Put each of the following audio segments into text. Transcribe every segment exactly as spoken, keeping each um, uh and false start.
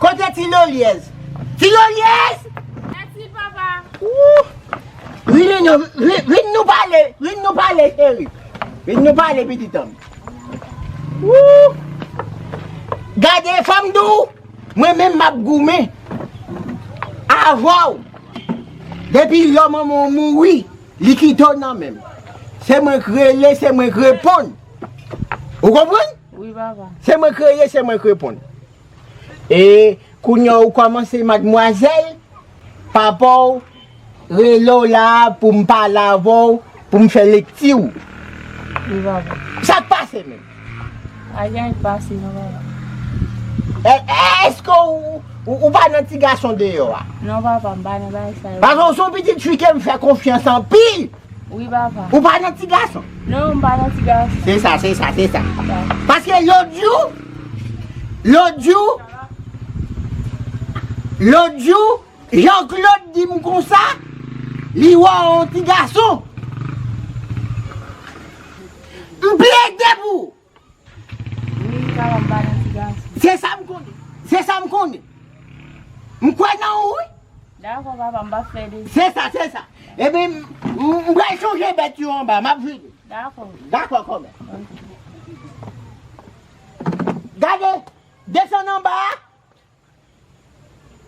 Kote ti lolyèz? Ti lolyèz! Mèsi, papa. Ou! Vin nou, vin, vin nou pale, vin nou pale, cheri. Vin nou pale, pitit an m. Ou! Gade, fò m di w, mwen menm m ap goumen avè w. Depi lè manman w mouri, li kite w nan men m. Se mwen k rele, se mwen k reponn. Ou konprann? Wi, papa. Se mwen k rele, se mwen k reponn. E kounye a ou kòmanse, madmwazèl, papa w rele w la pou m pale avè w, pou m fè lekti w. Wi, papa. Sa k pase menm? Pa gen anyen k pase, non, papa. E, e, èske ou, ou, ou pa nan ti gason deyò a? Non, papa, m pa nan bagay sa yo. Paske w se yon pitit fi ke m fè konfyans anpil. Wi, papa. Ou pa nan ti gason? Non, m pa nan ti gason. Se sa, se sa, se sa. Papa. Paske lòt jou, lòt jou, lòt jou, Jean Claude di m konsa, li wè w yon ti gason. M plede pou ou. Wi, papa, m pa nan ti gason. Se sa m konnen. Se sa m konnen. M kwè nan ou, wi. Dakò, papa, m pa fè de. Se sa, se sa. Ebyen, m, m, m pral chanje bèt yo anba, m ap vini. Dakò. Dakò, kòmè. Ok. Gade, desann anba a.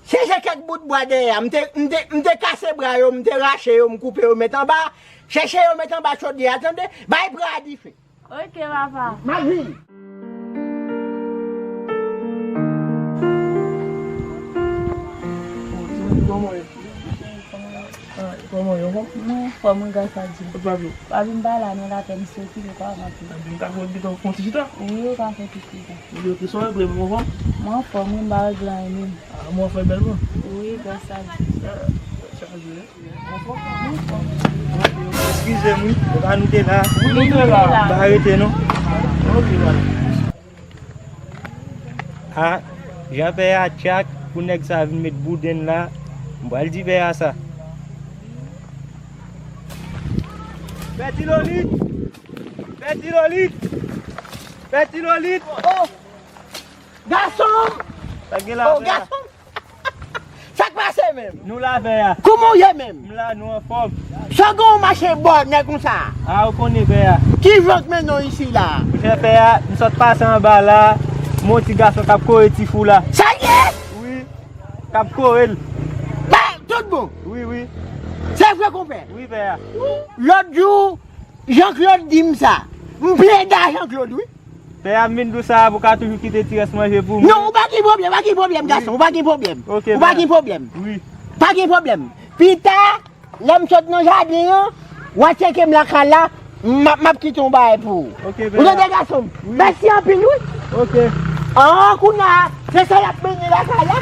Chèche kèk bout bwa dèyè a. M te, m te, m te kase bra yo, m te rache yo, m koupe yo, met anba. Chèche yo, met anba chodyè a, tande? Bay bra a dife. Ok, papa. M ap vini. Kòman ye? Ah, kòman ye, anfòm? Mwen anfòm, wi, gras a Dye. Kot papi w? Papi m pa la, nan lapè, misye okipe, pa antre. Ebyen, m ka fè yon ti chita? Wi, ou ka fè ti chita. Wi, ok, sa w regle, m anfòm? Mwen anfòm, wi, m pa regle anyen menm. Ah, mwen fè bèl, mwen. Wi, gras a Dye. Ah, chaje, wi. Eskize m, wi. Epa nou te la. Wi, nou te la. M pa rete, non. Ok, bye. A, jan pè a tchak pou nèg sa vin met bouden la, m pral di pè a sa. Pè Ti Lolit! Pè Ti Lolit! Pè Ti Lolit! Oh! Gason! Sa gen la, oh, pè a? Gason! Sa k pase menm? Nou la, pè a. Kòman w ye menm? M la, nou anfòm. Sa w gen w mache bònè konsa? A, ou konnen, pè a. Ki jan k mennen w isi la? Monchè, pè a, m sot pase anba la, m wè yon ti gason k ap kore ti fou la. Sa l ye? Wi, k ap kore l. Ba, tout bon? Wi, wi. Se vre, konpè? Wi, pè a. Lòt jou, Jean Claude di m sa. M plede a Jean Claude, wi. Pè a, m vin di w sa pou w ka toujou kite ti rès manje pou mwen. Non, ou pa gen pwoblèm, pa gen pwoblèm, gason, ou pa gen pwoblèm. Ok, pè a. Ou pa gen pwoblèm. Wi. Pa gen pwoblèm. Pita, lè m sot nan jaden an, w a tcheke m lakay la, m ap, m ap kite yon bagay pou ou. Ok, pè a. Ou tande, gason m? Wi. Mèsi anpil, wi. Ok. An, kounye a, se sa y ap mennen lakay la.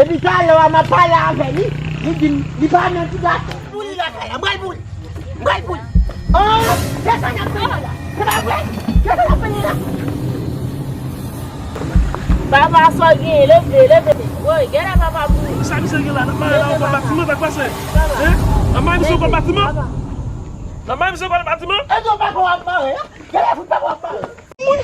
Epi talè a, m ap pale avè li, li di m, li pa nan ti gason. Pou li lakay la, m pral pou li. M pral pou li. Oh, se sa n ap fè la. Se pa vre? Se sa n ap fè la. Papa, sa w genyen? Leve, leve. Woy, genlè papa mouri. Sa misye gen la? N ap mare la yon kòl batiman, sa k pase? Hein? N ap mare misye yon kòl batiman? N ap mare misye yon kòl batiman? E non, papa, w ap mare, hein? Genlè fout papa w ap mare. Moun,